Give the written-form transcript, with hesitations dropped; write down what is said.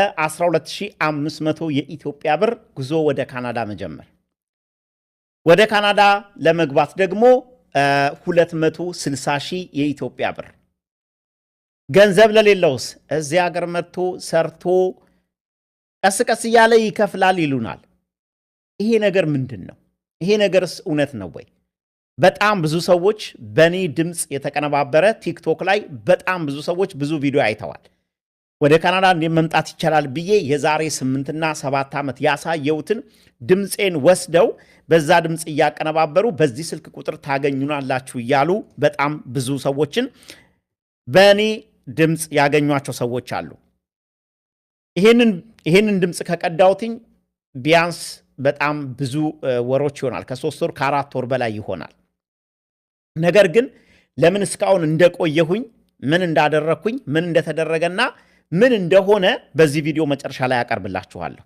በ12,500 የኢትዮጵያ ብር ጉዞ ወደ ካናዳ መጀመር፣ ወደ ካናዳ ለመግባት ደግሞ 260 ሺህ የኢትዮጵያ ብር። ገንዘብ ለሌለውስ እዚህ ሀገር መጥቶ ሰርቶ ቀስ ቀስ እያለ ይከፍላል ይሉናል። ይሄ ነገር ምንድን ነው? ይሄ ነገርስ እውነት ነው ወይ? በጣም ብዙ ሰዎች በእኔ ድምፅ የተቀነባበረ ቲክቶክ ላይ በጣም ብዙ ሰዎች ብዙ ቪዲዮ አይተዋል። ወደ ካናዳ እንዴት መምጣት ይቻላል ብዬ የዛሬ 8ና 7 ዓመት ያሳየሁትን ድምፄን ወስደው በዛ ድምፅ እያቀነባበሩ በዚህ ስልክ ቁጥር ታገኙናላችሁ እያሉ በጣም ብዙ ሰዎችን በእኔ ድምፅ ያገኟቸው ሰዎች አሉ። ይህንን ድምፅ ከቀዳሁትኝ ቢያንስ በጣም ብዙ ወሮች ይሆናል። ከ3 ወር፣ ከ4 ወር በላይ ይሆናል። ነገር ግን ለምን እስካሁን እንደቆየሁኝ፣ ምን እንዳደረግኩኝ፣ ምን እንደተደረገና ምን እንደሆነ በዚህ ቪዲዮ መጨረሻ ላይ አቀርብላችኋለሁ።